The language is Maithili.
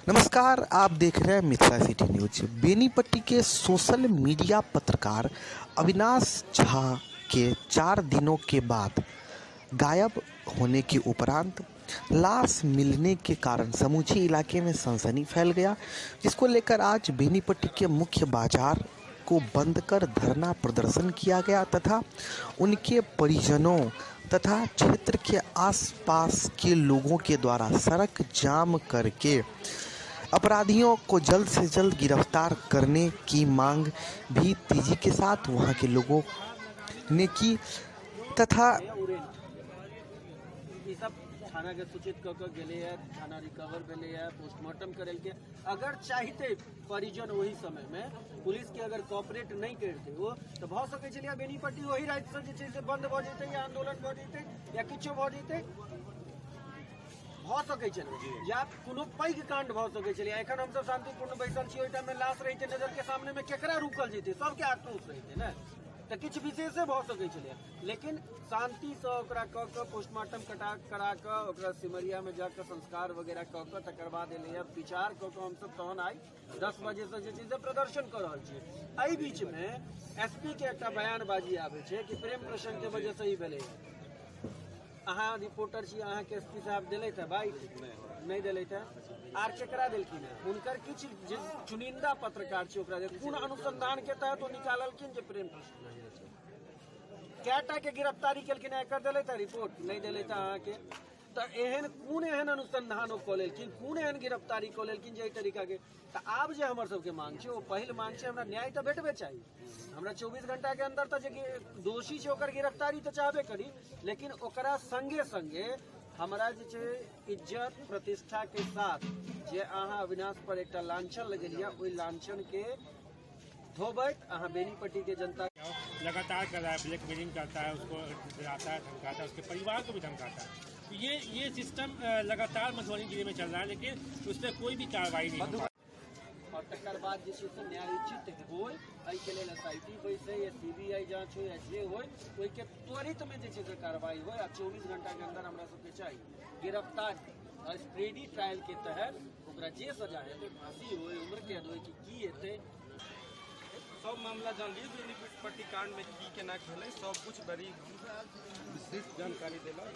नमस्कार, आप देख रहे हैं मिथिला सिटी न्यूज। बेनीपट्टी के सोशल मीडिया पत्रकार अविनाश झा के 4 दिनों के बाद गायब होने के उपरांत लाश मिलने के कारण समूचे इलाके में सनसनी फैल गया, जिसको लेकर आज बेनीपट्टी के मुख्य बाजार को बंद कर धरना प्रदर्शन किया गया तथा उनके परिजनों तथा क्षेत्र के आसपास के लोगों के द्वारा सड़क जाम करके अपराधियों को जल्द से जल्द गिरफ्तार करने की मांग भी तेजी के साथ वहां के लोगों ने की तथा ई सब थाना के सूचित कऽ कऽ गेलैए, थाना रिकवर भेलैए, पोस्टमार्टम करेलकै। अगर चाहिते परिजन ओहि समय में पुलिस के अगर कोऑपरेट नहीं करते ओ तऽ भऽ सकै छलै बेनीपट्टी ओहि रातिसँ जे छै से बंद भऽ जेतै या आंदोलन भऽ जेतै या किछो भऽ जेतै, भऽ सकै छलै या कोनो पैघ कांड भऽ सकै छलै। एखन हमसब शांतिपूर्ण बैसल छी, ओहि टाइम में लाश रहितै नजर के सामने में, केकरा रुकल जेतै? सबके आक्रोश रहितै ने, तऽ किछु विशेषे भऽ सकै छलै। लेकिन शांतिसँ ओकरा कऽ कऽ पोस्टमार्टम कटा करा कऽ ओकरा सिमरियामे जा कऽ संस्कार वगैरह कऽ कऽ तकर बाद एलैए। विचार कऽ कऽ हमसब तहन आइ 10 बजेसँ जे छै से प्रदर्शन कऽ रहल छियै। एहि बीचमे एसपी के एकटा बयानबाजी आबै छै कि प्रेम प्रसंगके वजहसँ ई भेलैए। अहाँ रिपोर्टर छी, अहाँके एसपी साहब देलथि है बाइट? नहि देलथि है। आर केकरा देलखिन है? हुनकर किछु जे चुनिंदा पत्रकार छै ओकरा। कोन अनुसंधान के तहत ओ निकाललखिन जे प्रेम प्रसंग? कएटा के गिरफ्तारी केलखिन है, एकर देलथि है रिपोर्ट? नहि देलथि है अहाँके। तऽ एहन कोन एहन अनुसंधान ओ कऽ लेलखिन, कोन एहन गिरफ्तारी कऽ लेलखिन जे एहि तरीका के? तऽ आब जे हमर सबके मांग छै, ओ पहिल मांग छै, हमरा न्याय तऽ भेटबे चाही। हमरा 24 घंटा के अंदर तऽ जे दोषी छै ओकर गिरफ्तारी तऽ चाहबे करी, लेकिन ओकरा संगे संगे हमरा जे छै इज्जत प्रतिष्ठा के साथ जे अहाँ अविनाश पर एकटा लांछन लगेलियै, ओहि लांछन के धोबैत अहाँ बेनीपट्टी के जनता लगातार कर रहा है, ब्लैकमेलिंग करता है, उसको डराता है, धमकाता है, उसके परिवार को भी धमकाता है। तो ये सिस्टम लगातार मधुबनी जिले में चल रहा है, लेकिन उस पर कोई भी कार्रवाई नहीं हो। और तकर बाद जे छै से न्यायोचित होय, एहिके लेल एस I T बैसै या सीबीआई जाँच हो या जे होय, ओहिके त्वरितमे जे छै से कार्रवाई होय। आ 24 घंटाके अंदर हमरा सबके चाही गिरफ्तार और स्प्रेडी ट्रायल के तहत ओकरा जे सजा हेतै, फांसी होय, उम्र कैद होय कि की हेतै। सब मामला जानलियै, बेनीपट्टी कांड में की केना भेलै, सब कुछ बड़ी विस्तृत जानकारी देलक।